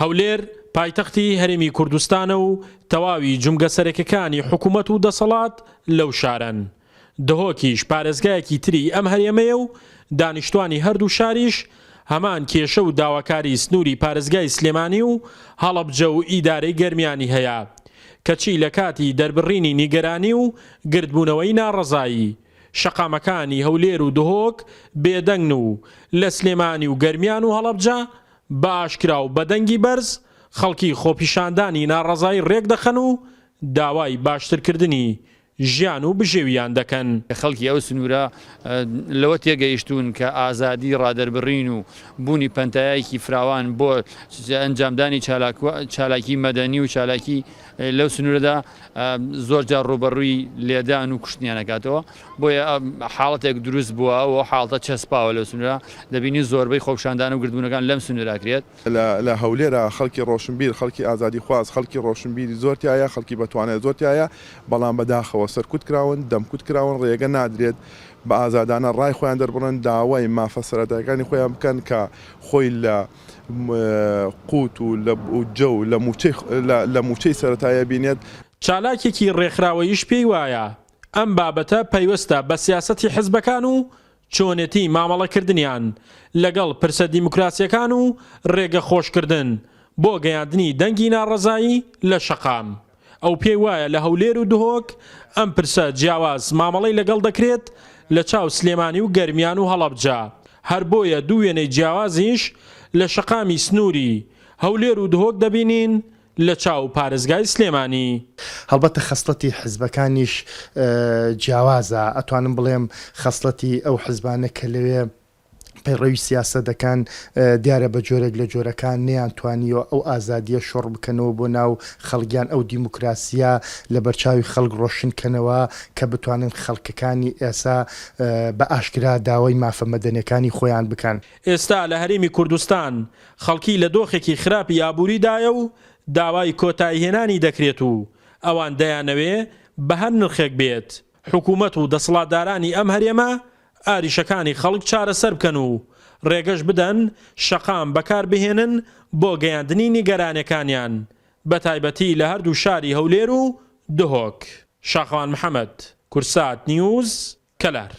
هەولێر پایتەختی هەرێمی کوردستانە و تەواوی جومگە سەرەکیەکانی حکومەت و دەسەڵات لەو شارەن. دهۆکیش پارێزگایەکی تری ئەم هەرێمەیە و دانیشتوانی هەردوو شاریش هەمان کێشە و داواکاری سنووری پارێزگای سلێمانی و هەڵەبجە و ئیدارەی گەرمیانی هەیە. کەچی لە کاتی دەربڕینی نیگەرانی و گردبوونەوەی ناڕەزایی، شەقامەکانی هەولێر و دهۆک بێدەنگن و لە سلێمانی و گەرمیان و هەڵەبجە بە ئاشکرا و بە دەنگی بەرز خەڵکی خۆپیشاندانی ناڕەزایی رێکدەخەن و داوای باشترکردنی ژیان و بژێوییان دەکەن. خەڵکی ئەو سنوورە لەوە تێگەیشتوون کە ئازادی ڕادەربڕین و بوونی پەنتایەکی فراوان بۆ ئەنجامدانی چالاکی مەدەنی و چالاکی لەو سنوورەدا زۆر جار ڕووبەڕووی لێدان و کوشتنیان ئەکاتەوە. بۆیە حاڵەتێک دروست بووە و ئەو حاڵەتە چەسپاوە لەو سنوورە، دەبینین زۆربەی خۆپیشاندان و گردبوونەکان لەم سنوورە ئەکرێت. لە هەولێرا خەڵکی ڕۆشنبیر، خەڵکی ئازادیخواز، خەڵکی ڕۆشنبیری زۆر تیایە، خەڵکی بەتوانای زۆر تیایە، بەڵام بەداخەوە سەرکوت کراون، دەمکوت کراون، ڕێگە نادرێت بە ئازادانە ڕای خۆیان دەربڕن، داوای مافە سەرەتایەکانی خۆیان بکەن کە خۆی لە قوت و لە بودجە و لە مووچەی لە مووچەی سەرەتایە بینێت. چالاکێکی ڕێکخراوەییش پێی وایە ئەم بابەتە پەیوەستە بە سیاسەتی حزبەکان و چۆنێتی مامەڵەکردنیان لەگەڵ پرسە دیموکراسییەکان و رێگە خۆشکردن بۆ گەیاندنی دەنگی ناڕەزایی لە شەقام. ئەو پێی وایە لە هەولێر و دهۆک ئەم پرسە جیاواز مامەڵەی لەگەڵ دەکرێت لە چاو سلێمانی و گەرمیان و هەڵەبجە، هەر بۆیە دوو وێنەی جیاوازیش لە شەقامی سنووری هەولێر و دهۆک دەبینین لە چاو پارێزگای سلێمانی. هەڵبەتە خەسڵەتی حزبەکانیش جیاوازە، ئەتوانم بڵێم خەسڵەتی ئەو حزبانە کە لەوێ پەیڕەوی سیاسەت دەکەن دیارە بە جۆرێک لە جۆرەکان نەیانتوانیوە ئەو ئازادییە شۆڕ بکەنەوە بۆ ناو خەڵک یان ئەو دیموکراسییە لە بەرچاوی خەڵک ڕۆشن کەنەوە کە بتوانن خەڵکەکانی ئێسا بە ئاشکرا داوای مافە مەدەنیەکانی خۆیان بکەن. ئێستا لە هەرێمی کوردستان خەڵکی لە دۆخێکی خراپی ئابووریدایە و داوای کۆتاییهێنانی دەکرێت و ئەوان دەیانەوێ بە هەر نرخێک بێت حکوومەت و دەسەڵاتدارانی ئەم هەرێمە ئاریشەکانی خەڵک چارەسەر بکەن و رێگەش بدەن شەقام بەکار بهێنن بۆ گەیاندنی نیگەرانێکانیان بەتایبەتی لە هەردوو شاری هەولێر و دهۆک. شاخەوان محەمەد، کوردسات نیوز، کەلار.